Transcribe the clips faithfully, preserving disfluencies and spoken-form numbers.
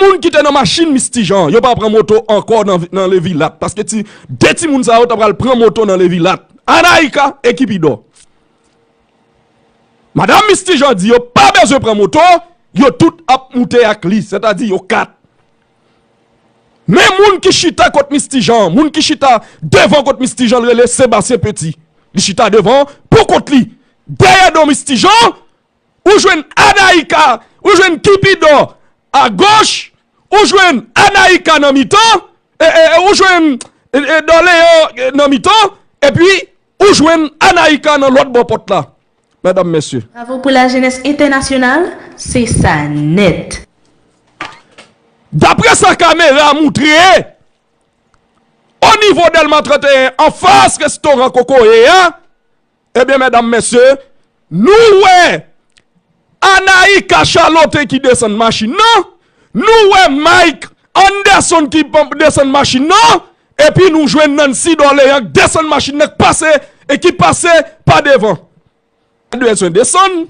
Moun ki te nan machin Misty Jean, yo pa pran moto ankò nan, nan Levilat, paske ti, de timoun sa yo ta pral pran moto nan Levilat. Anaïka e Kipidò. Madanm Misty Jean di yo pa bezwen pran moto, yo tout ap moute ak li, sètadi yo kat. Men moun ki chita kot Misty Jean, moun ki chita devan kot Misty Jean, l rele Sébastien Petit. Li chita devan pou kont li. Dèyè do Misty Jean, ou jwenn Anaïka, ou jwenn Kipidò agoch, ou jwenn Anaïka nan mitan, e, e, e, ou jwenn e, e, Dòleyan e, nan mitan, epi ou jwenn Anaïka nan lòt bò pòt la. Medam, mesye. Bravo pou lajenès entènasyonal, se sa nèt. Daprè sa kamera a moutre, o nivo Dèlma trannteyen, anfas restoran Kokoye a, ebyen, medam, mesye, nou wè Anaïka Charlotin ki desann machin nan, nou wè Mike Anderson ki p-, desann machin nan, epi nou jwenn Nancy Dorléans k desann machin nan, k pase, e ki pase pa devan. Bezwen desann,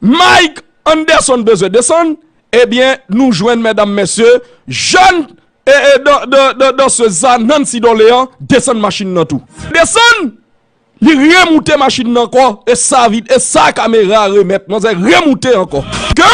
Mike Anderson bezwen desann, ebyen, nou jwenn, medam, mesye, jèn e, e, dan, dan, dan, dansez sa, Nancy Dorléans, desann machin nan tou. Desann, li remoute machin nan ankò, e sa vid, e sa kamera a remèt, manzè remoute ankò. Ke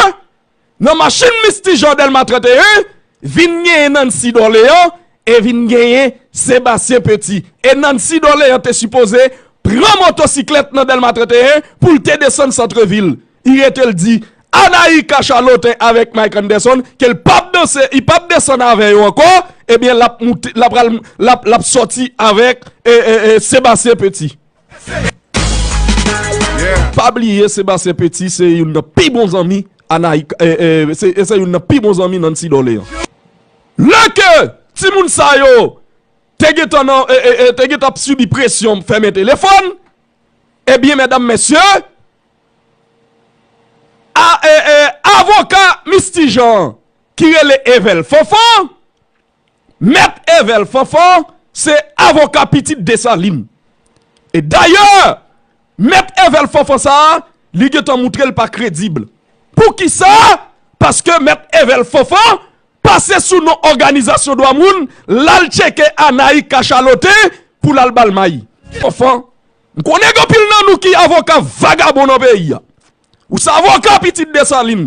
nan machin Misty Jean Dèlma trannteyen, vin genyen Nancy Dorléans, e vin genyen Sébastien Petit. E Nancy Dorléans te sipoze pran motosiklèt nan Dèlma trannteyen pou l te desann santrevil. Li rete l di Anaïka Charlotin avèk Mike Anderson ke l p ap danse, li p ap desann avè yo ankò, ebyen, l ap moute, l ap pral, l ap, l ap sòti avèk, e, e, e, Sébastien Petit. Pa bliye, Sébastien Petit se youn nan pi bon zanmi Anaïka, e, e, se, se youn nan pi bon zanmi Nancy Dorléans. Lè ke timoun sa yo te gentan nan, e, e, e, te gentan ap sibi presyon fèmen telefòn, ebyen, medam, mesye, a, e, e, avoka Misty Jean ki rele Evel Fanfan, Mèt Evel Fanfan se avoka pitit Desalin. E dayè, Mèt Evel Fanfan sa a, li gentan moutre l pa kredib. Poukisa? Paske Mèt Evel Fanfan pase sou non òganizasyon dwa moun, l al tcheke Anaïka Charlotin pou l al ba l may. Fanfan, m konnen gen anpil nan nou ki avoka vagabon nan peyi a. Ou se avoka pitit Desalin.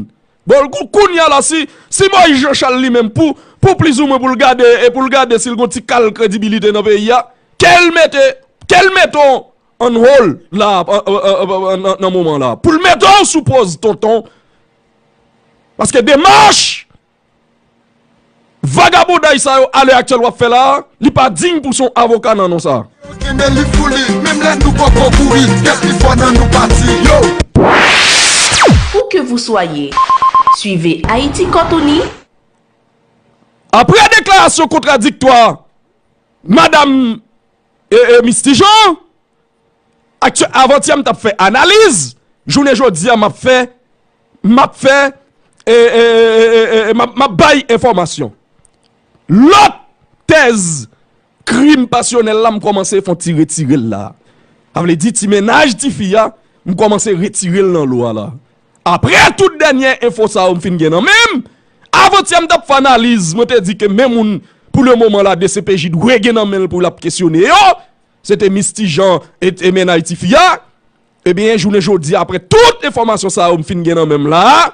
Bon, kou-, kounye a la, si, si Moïse Jean Charles li menm, pou, pou plizoumwen pou l gade, e pou l gade si l gon ti kal kredibilite nan peyi a, ke l mete, ke l mete w on hold la, an, an, an, an, nan, nan moman la. Pou l mete w sou pòz tonton. Paske demach vagabonday sa yo alè aktyèl w ap fè la a, li pa diy pou se yon avoka nan non sa a. Yo kenbe li pou li, menm lè nou poko kouri, kèk pi fò nan nou pati, yo. Où que vous soyez, suivez Haïti Cortoni. Apre deklarasyon kontradiktwa Madam, e, e, Misty Jean, aktyè-, avantyè m t ap fè analiz, jounen jodi a m ap fè, m ap fè, e, e, m ap, m ap bay enfòmasyon. Lòt tèz krim pasyonèl la, m kòmanse fè yon ti retire l la. Sa vle di ti mennaj tifi a, m kòmanse retire l nan lo a la. Apre tout dènyè enfo sa yo m fin gen nan men m, avantyè m t ap fè analiz, mwen te di ke men moun pou le moman la D C P J dwe gen nan men l pou l ap kesyone yo, se te Misty Jean e, e mennaj tifi a. Ebyen, jounen jodi a, apre tout enfòmasyon sa yo m fin gen nan men m la a,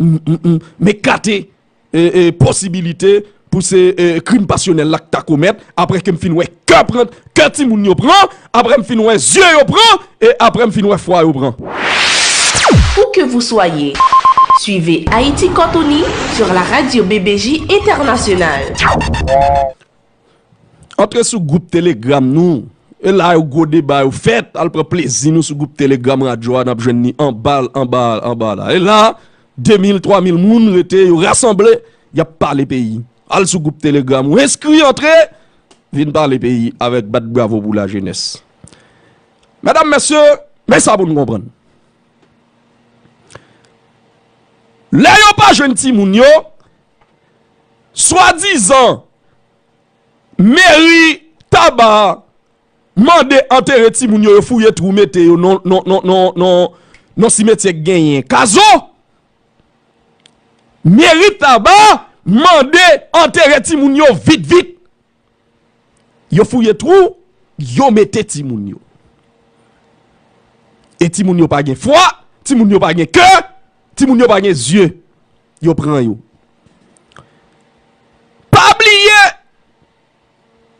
m, m, m, m ekate, e, e, posibilite pou se, e, krim pasyonèl la k ta komèt, apre ke m fin wè kè pran, kè timoun yo pran, apre m fin wè zye yo pran, e apre m fin wè fwa yo pran. Où que vous soyez, suivez Haïti Cortoni sur la radio B B J Internationale. Antre sou gwoup Telegram nou. E la yo gwo deba yo fèt. Al pran plezi nou sou gwoup Telegram radyo a, n ap jwenn li anba, anba, anba la. E la, de mil, twa mil moun rete, yo rasanble, y ap pale peyi. Al sou gwoup Telegram ou enskri, antre, vin pale peyi avèk bat bravo pou lajenès. Medam, mesye, men sa pou n konprann. Lè yo pa jwenn timoun yo, swadizan meri Taba mande antere timoun yo, yo fouye twou mete yo nan, nan, nan, nan, nan, nan simetyè k genyen Kazo. Meri Taba mande antere timoun yo vit vit. Yo fouye twou, yo mete timoun yo. E timoun yo pa gen fwa, timoun yo pa gen kè, timoun yo pa gen zye. Yo pran yo. Pa bliye,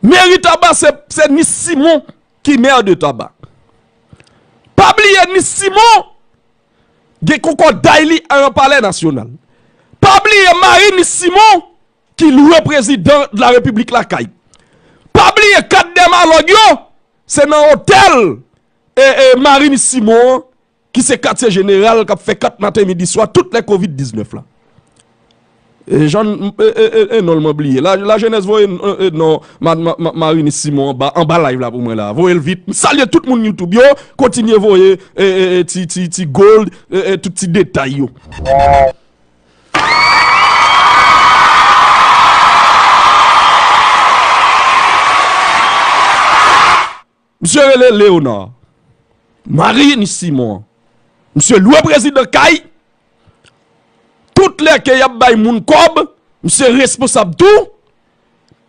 meri Taba se, se Nis Simon ki mè de Taba. Pa bliye Nis Simon gen kòkòday li nan Palè Nasyonal. Pa bliye mari Nis Simon ki lwe prezidan de la repiblik lakay. Pa bliye kat dèmalòg yo, se nan otèl e, e, mari Nis Simon an, ki se katye jeneral k ap fè kat maten midi swa tout lè kovid diznèf la. E, jan, e, e, e, e non l mwen bliye. La, lajenès voye, e, e, non, ma, ma, ma, mari Nis Simon anba, anba live la pou mwen la. Voye l vit. M salye tout moun YouTube yo. Kontinye voye, e, e, e, ti, ti, ti gold, e, e, tout ti detay yo. Misye rele Léonard. Mari Nis Simon an. Misye lwe prezidan kay. Tout lè ke y ap bay moun kòb, misye responsab tou.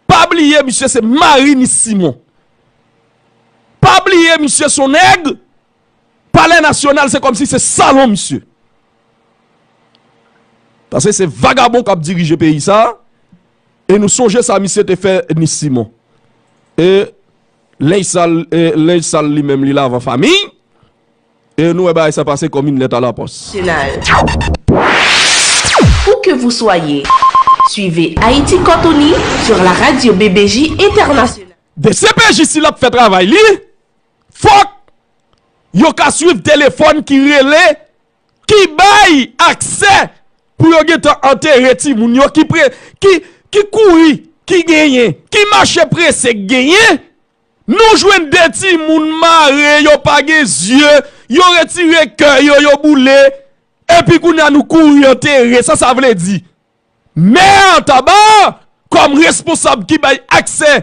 Pa bliye, misye se mari Nis Simon. Pa bliye, misye se yon nèg. Palè Nasyonal, se kòmsi se salon misye. Paske se vagabon k ap dirije peyi sa a. E nou sonje sa misye te fè Nis Simon. E lenj sal, e lenj sal li menm li lavan fanmi. E nou wè bagay sa pase kòm une lettre à la poste. Nasyonal. Où que vous soyez, suivez Haïti Quand on lit sur la radio B B J International. D C P J si l ap fè travay li, fòk yo ka swiv telefòn ki rele, ki bay aksè pou yo gentan antere timoun yo ki pre, ki, ki kouri, ki genyen, ki mache prese k genyen. Nou jwenn de timoun mare, yo pa gen zye, yo retire kè yo, yo boule, epi kounye a nou kouri antere. Sa sa vle di? Mè Taba, kòm responsab ki bay aksè,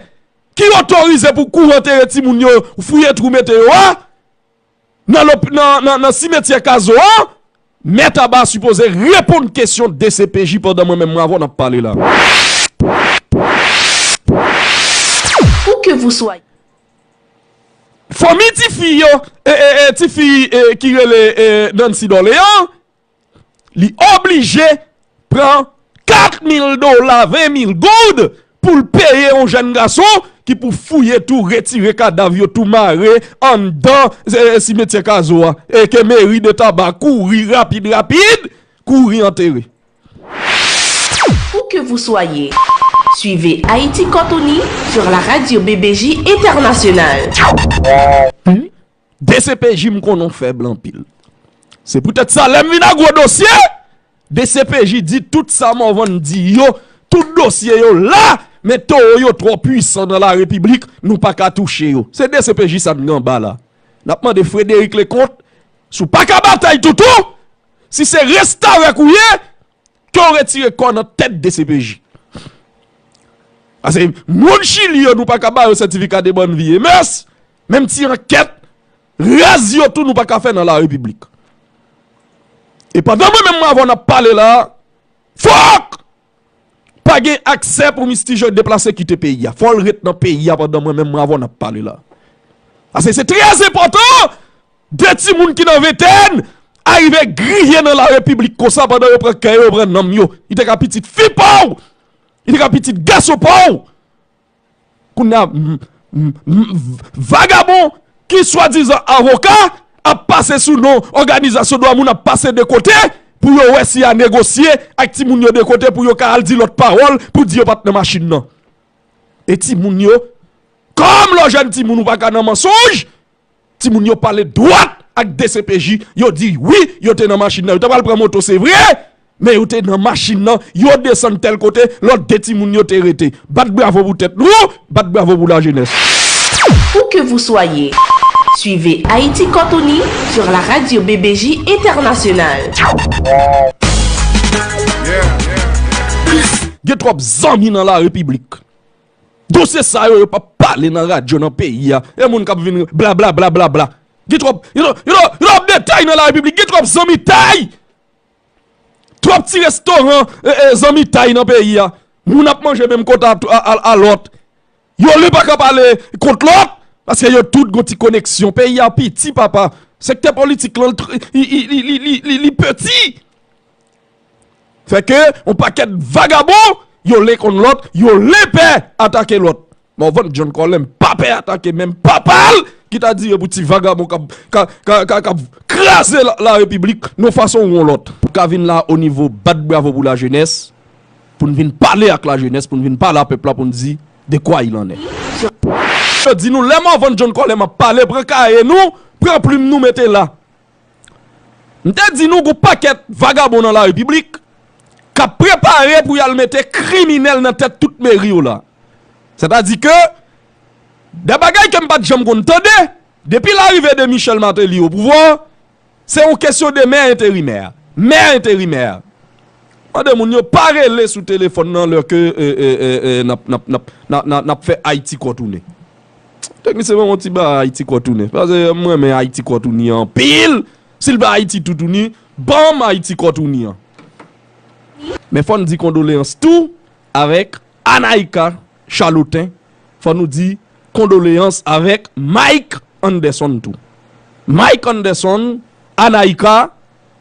ki otorize pou kouri antere timoun yo, fouye twou mete yo a, nan, nan, nan, nan simetyè Kazo a, Mè Taba sipoze reponn kesyon D C P J pandan mwen menm mwen avè w n ap pale la. Où que vous soyez. Fanmi tifi yo, e, e, e, tifi e, ki rele e, Nancy Dorléans, li oblije pran kat mil dola, ven mil goud, pou l peye yon jèn gason ki pou fouye twou, retire kadav yo twou mare anndan e, e, simetyè Kazo a. E ke meri de Taba kouri rapid rapid, kouri antere. Où que vous soyez, suivez Haïti Quand on lit sur la radio B B J International. D C P J m konnen w fèb anpil. Se poutèt sa lè m vin ak gwo dosye, D C P J di tout sa Morvan di yo, tout dosye yo la, men towo yo twò pwisan nan larepiblik, nou pa ka touche yo. Se D C P J sa n gen anba la. N ap mande Frédéric Leconte, si w pa ka batay toutou, si se restavèk ou ye, ke w retire kò w nan tèt D C P J. Paske moun Chili yo, nou pa ka ba yo sètifika de bòn vi e mès, menm ti ankèt raz yo tou nou pa ka fè nan larepiblik. E pandan mwen menm mwen avè w n ap pale la, fòk pa gen aksè pou Misti Jean deplase kite peyi a. Fò l ret nan peyi a pandan mwen menm mwen avè w n ap pale la. Paske se trè enpòtan de timoun ki nan ventèn arive griye nan larepiblik konsa pandan yo pran kè yo, yo pran nanm yo. Li te ka pitit fi pa w, li te ka pitit gason pa w. Kounye a, m, m, m, vagabon ki swadizan avoka ap pase sou non òganizasyon dwa moun, ap pase de kote pou yo wè si y a negosye ak timoun yo de kote pou yo ka al di lòt pawòl pou di yo pa t nan machin nan. E timoun yo, kòm lè w jèn timoun ou pa ka nan mansonj, timoun yo pale dwat ak D C P J, yo di wi, yo te nan machin nan. Yo ta pral pran moto, se vre, men yo te nan machin nan, yo desann tèl kote, lòt de timoun yo te rete. Bat bravo pou tèt nou, bat bravo pou lajenès. Où que vous soyez, suivez Haïti Quand on lit sur la radio B B J International. Gen twòp zanmi nan larepiblik. Dosye sa yo, yo p ap pale nan radyo nan peyi a. E moun k ap vin blablabla, blablabla. Gen twòp, you know, you know, you know, detay nan larepiblik. Gen twòp zanmitay. Twòp ti restoran, e, e, zanmitay nan peyi a. Moun ap manje menm kote a, a, a, a lòt. Yo le pa ka pale kont lòt, paske yo tout gon ti koneksyon. Peyi a piti, papa. Sektè politik lan, li, li, li piti. Fè ke yon pakèt vagabon, yo le konn lòt, yo le pè atake lòt. Morvan John Colin pa pè atake menm papa l ki ta di yo pou ti vagabon k ap, k ap, k ap, k ap, k ap kraze la, la repiblik yon fason ou yon lòt. Pou ka vin la o nivo bat bravo pou lajenès, pou n vin pale ak lajenès, pou n vin pale a pèp la, pou n di de quoi il en est. Yo di nou, lè Morvan John Colin ap pale, pran kaye nou, pran plim nou, mete la. M te di nou gon pakèt vagabon nan la repiblik k ap prepare pou y al mete kriminèl nan tèt tout meri yo la. Sètadi ke de bagay ke m pa t janm konn tande, depi larive de Michel Martelly o pouvwa, se yon kesyon de mè enterimè. Mè enterimè. Mande moun yo pa rele sou telefòn nan lè ke, e, e, e, e, n ap, n ap, n ap, n ap, n ap, n ap fè Ayiti kò tounen. Teknisyen ban m yon ti ba Ayiti kò tounen. Paske m renmen Ayiti kò tounen anpil. Si l ba Ayiti toutouni, ban m Ayiti kò tounen an. Men fò n di kondoleyans tou avèk Anaïka Charlotin. Fò nou di kondoleyans avèk Mike Anderson tou. Mike Anderson, Anaïka,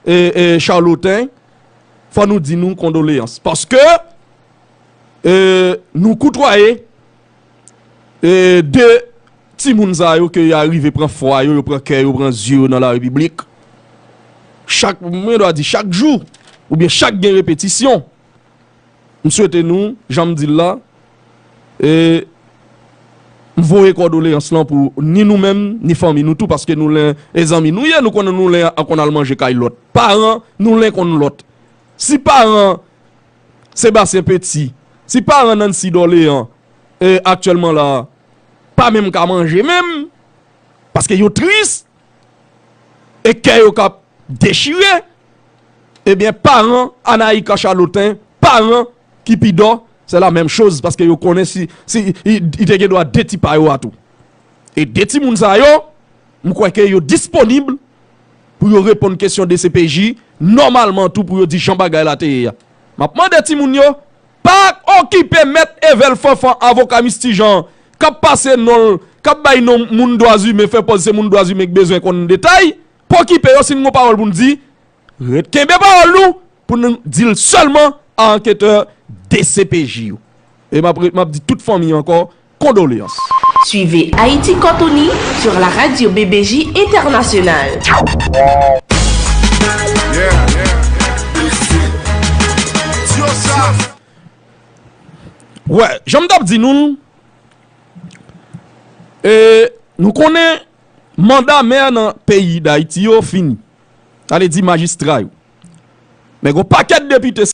e, e, Charlotin, fò nou di nou kondoleyans. Paske, e, nou koutwaye, e, de timoun sa yo ke y a rive pran fwa yo, yo pran kè yo, pran zye yo nan la repiblik. Chak, mwen dwa di chak jou, oubyen chak gen repetisyon. M swete nou, jan m di l la, e m voye kondoleyans lan pou ni nou menm, ni fanmi nou tou, paske nou len e zanmi nou ye, nou konnen nou len an konn al manje kay lòt. Paran nou len konn lòt. Si paran Sebastien Petit, si paran Nancy Dorléan, e, aktyèlman la, pa menm ka manje menm, paske yo tris, e kè yo k ap dechire, ebyen, paran Anaïka Charlotin, paran Kipidò, se la menm choz, paske yo konnen si, si, i, i te gen dwa de ti pa yo a tou. E de timoun sa yo, m kwè ke yo disponib pou yo reponn kesyon D C P J, nòmalman tou pou yo di jan bagay la te ye a. M ap mande timoun yo, pa okipe mèt Evel Fanfan, avoka Misti Jan, k ap pase non l, k ap bay non moun dwa imen, fè pòz se moun dwa imen k bezwen konn detay, pa okipe yo, si n gon pawòl pou n di, ret kenbe pawòl nou pou n di l sèlman a anketè D C P J yo. E m ap re-, m ap di tout fanmi ankò, kondoleyans. Suivez Haïti Cortoni sur la radio B B J Internationale. Wè, jan m t ap di nou l, e, nou konnen manda mè nan peyi Dayiti yo fini. Sa vle di majistra yo. Men gon pakèt depite